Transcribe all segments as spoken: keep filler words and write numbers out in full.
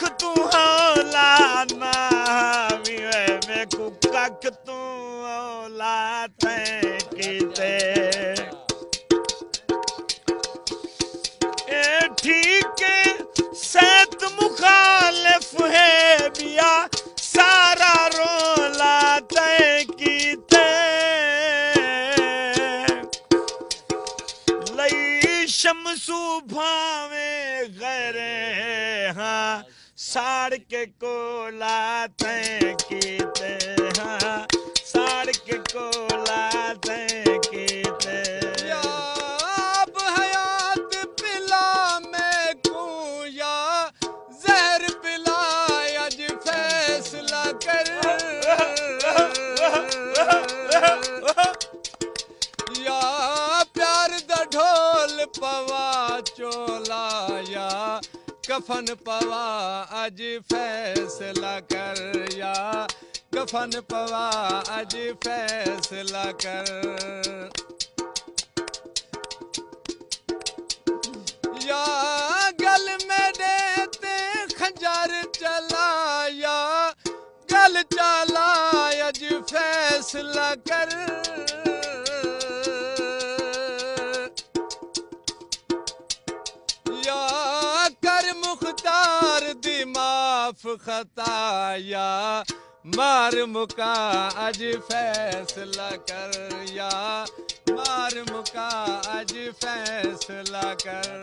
ککھ توں ہولا نہ ہاوی، وے میکوں ککھ توں ہولا تیں کیتے۔ اے ٹھیک ہے، سیت مخالف ہے ٻیا، سارا رولا تیں کیتے۔ لئی شمسو بھاویں غیرے ہاں، ساڑ کے کولا تیں کیتے ہاں، ساڑ کے کولا تیں کیتے۔ یا آب حیات پلا میکوں، یا زہر پلا، اڄ فیصلہ کر۔ یا پیار دا ڈھول پوا چولا، یا کفن پوا، اڄ فیصلہ کر، یا کفن پوا، اڄ فیصلہ کر۔ یا گل میݙے تے خنجر چلا، یا گل چلا، اڄ فیصلہ کر۔ یا کر مختار دی معاف خطا، یا مار مکا اڄ فیصلہ کر، یا مار مکا اڄ فیصلہ کر۔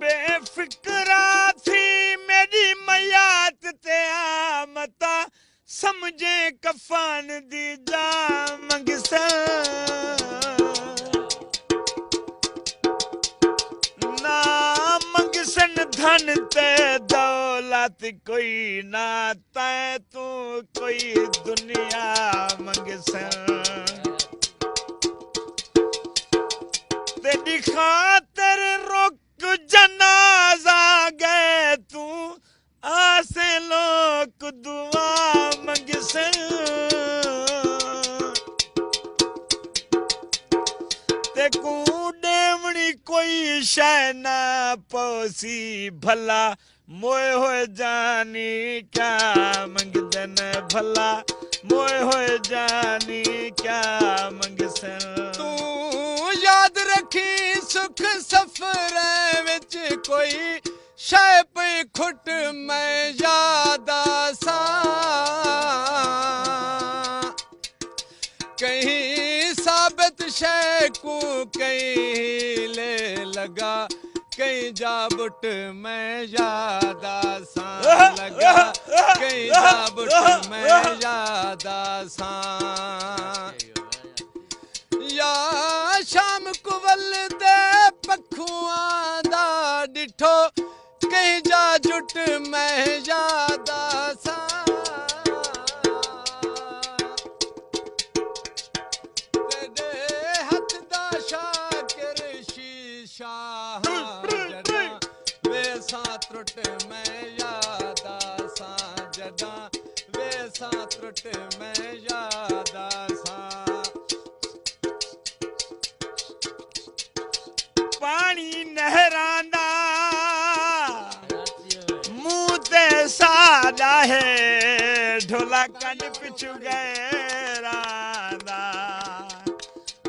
بے فکرا تھی میݙی میات تے آ متا، سمجھیں کفن دی جا منگسن۔ نہ منگسن دھن تے دولت کوئی، نہ تیں توں کوئی دنیا منگسن۔ تیݙی خاطر رک جنازہ ڳئے توں، آسیں لوک دعا منگسن۔ تیکوں ݙیوݨی کوئی شئے نہ پوسی، بھلا موئے ہوئے جانی کیا منگدن، بھلا موئے ہوئے جانی کیا منگسن۔ توں یاد رکھیں سکھ سفریں وچ کوئی شئے پئی کھٹ میں یاد آساں۔ کہیں ثابت شئے کوں کہیں ہیلے لڳا، کہیں جا بٹ میں یاد آساں لڳا، کہیں جا بٹ میں یاد آساں۔ یا شام کوں ولدے پکھواں دا ݙٹھو، کہیں جا جٹ میں یاد آساں۔ تیݙے ہتھ دا شاکر شیشہ ہاں، جݙاں ویساں ترٹ میں یاد آساں، جݙاں ویساں ترٹ میں یاد آساں۔ پاݨی نہراں دا منہ تے ساݙا ہے، ڈھولا کنڈ پچھوں غیراں دا۔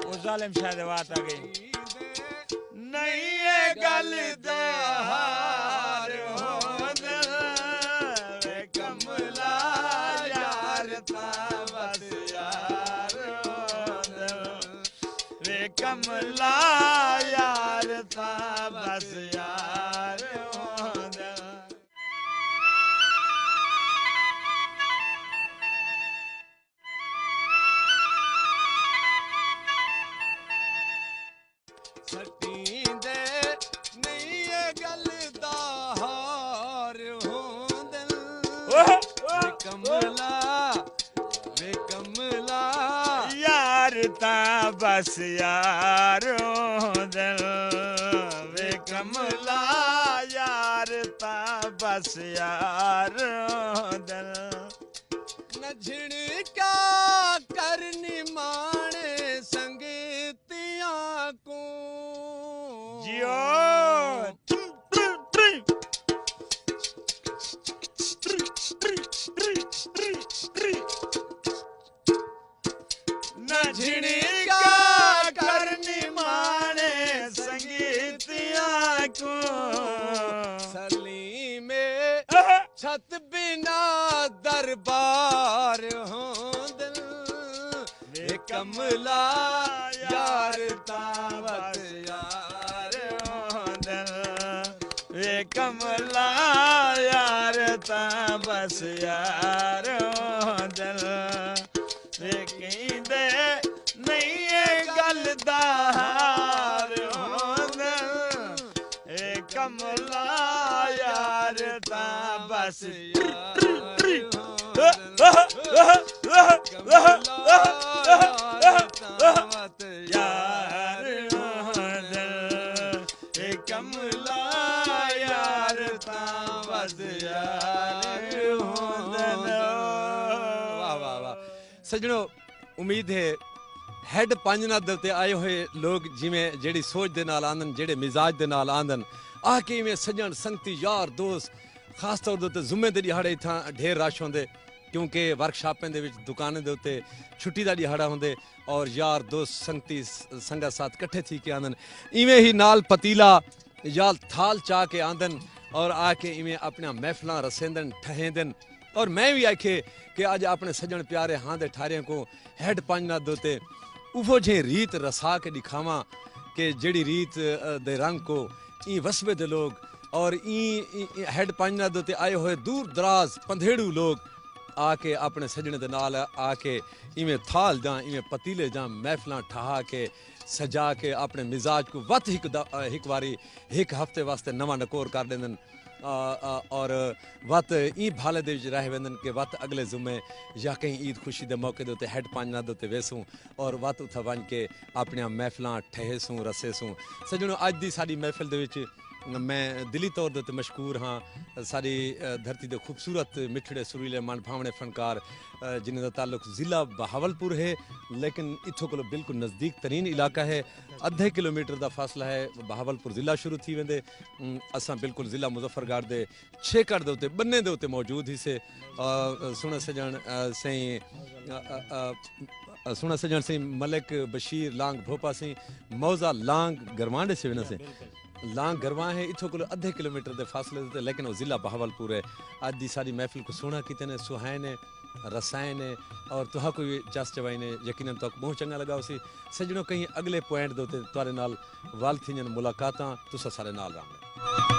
او ظالم شاید وات آ ڳئی۔ نہیں اے گل دا ہار ہوندن، وے کملا یار تاں بس یار ہوندن، وے کملا یار تاں بس یار ہوندن۔ سٹیندے نہیں اے گل دا ہار ہوندن۔ اوہ، اوہ، وے کملا، وے کملا۔ یار تاں بس یار ہوندن۔ وے کملا، یار تاں بس یار ہوندن۔ نہ جھڑکا کر نماݨے سنگتیاں کوں۔ جیو۔ نہ جھنکا کرنی مانے سنگیتیاں کو۔ سلیم چھت بنا دربار ہوندن۔ وے کملا یار تاں بس یار ہوندن۔ وے کملا یار تاں بس یار ہوندن۔ وے کیندے نہیں اے گل دا ہار ہوندن۔ اے کملا یار تاں بس یار ہوندن۔ کملا یار تاں بس یار ہوندن۔ اے کملا یار تاں بس یار ہوندن۔ واہ، واہ، واہ۔ سڄݨو، امید ہے ہیڈ پنجناد دے اتے آئے ہوئے لوگ جیویں جیڑھی سوچ دے نال آندن، جیڑھے مزاج دے نال آندن، آ کے ایویں سڄݨ، سنگتی، یار، دوست، خاص طور دے اتے جمعے دے ݙیہاڑے اتھاں ڈھیر رش ہوندے، کیونکہ ورکشاپیں دے وچ، دکانیں دے اتے چھٹی دا ݙیہاڑا ہوندے، اور یار، دوست، سنگتی، س-، سنگت ساتھ کٹھے تھی کے آندن۔ ایویں ہی نال پتیلا یا تھال چا کے آندن اور آ کے ایویں اپݨیاں محفلاں رسیندن، ٹھہیندن۔ اور میں وی آکھے کہ اڄ اپݨے سڄݨ پیارے ہاں دے ٹھاریاں کوں ہیڈ پنجناد دے اتے اوہو جھیں ریت رسا کے ݙکھاواں کہ جیڑھی ریت، ا، دے رنگ کو ایں وسبے دے لوگ اور ایں، ایں، ایں ہیڈ پنجناد دے اتے آئے ہوئے دور دراز پندھیڑو لوگ آ کے اپݨے سڄݨیں دے نال آ کے ایویں تھال جاں، ایویں پتیلے جاں محفلاں ٹھہا کے، سجا کے، اپݨے مزاج کوں وت ہک دا-، ہک واری، ہک ہفتے واسطے نواں نکور کر ݙیندن، آ، آ، اور وت ایں بھالے دے وچ رہ ویندن کہ وت اڳلے جمعے یا کہیں عید خوشی دے موقع دے اتے ہیڈ پنجناد دے اتے ویسوں اور وت اتھاں ونڄ کے اپݨیاں محفلاں ٹھہیسوں، رسیسوں۔ سڄݨو، اڄ دی ساݙی محفل دے وچ میں دلی طور دے اتے مشکور ہاں ساݙی، ا، دھرتی دے خوبصورت، مٹھڑے، سریلے، من بھاونے فنکار، ا، جنہیں دا تعلق ضلع بہاولپور ہے، لیکن اتھوں کولو بالکل نزدیک ترین علاقہ ہے، ادھے کلومیٹر دا فاصلہ ہے بہاولپور ضلع شروع تھی ویندے۔ ام، اساں بالکل ضلع مظفر گڑھ دے چھیکڑ دے اتے، بننے دے اتے موجود ہیسے۔ آ، سوہݨا سڄݨ، آ، سئیں، آ، آ، آ، سوہݨا سڄݨ سئیں ملک بشیر لانگ بھوپا سئیں موضع لانگ گرواں ݙے سوینا سئیں۔ لانگ گرواں ہے، اتھوں کولو ادھے کلومیٹر دے فاصلے تے، لیکن او ضلع بہاولپور ہے۔ اڄ دی ساݙی محفل کوں سوہݨا کیتے نے، سہائے نے، رسائے نے، اور تہاکوں وی چس چوائی نے، یقیناً تہاکوں ٻہوں چنڳا لڳا ہوسی۔ سڄݨو، کہیں اڳلے پوائنٹ دے اتے تہاݙے نال ول تھیندن ملاقاتاں، تساں سارے نال رہوݨے۔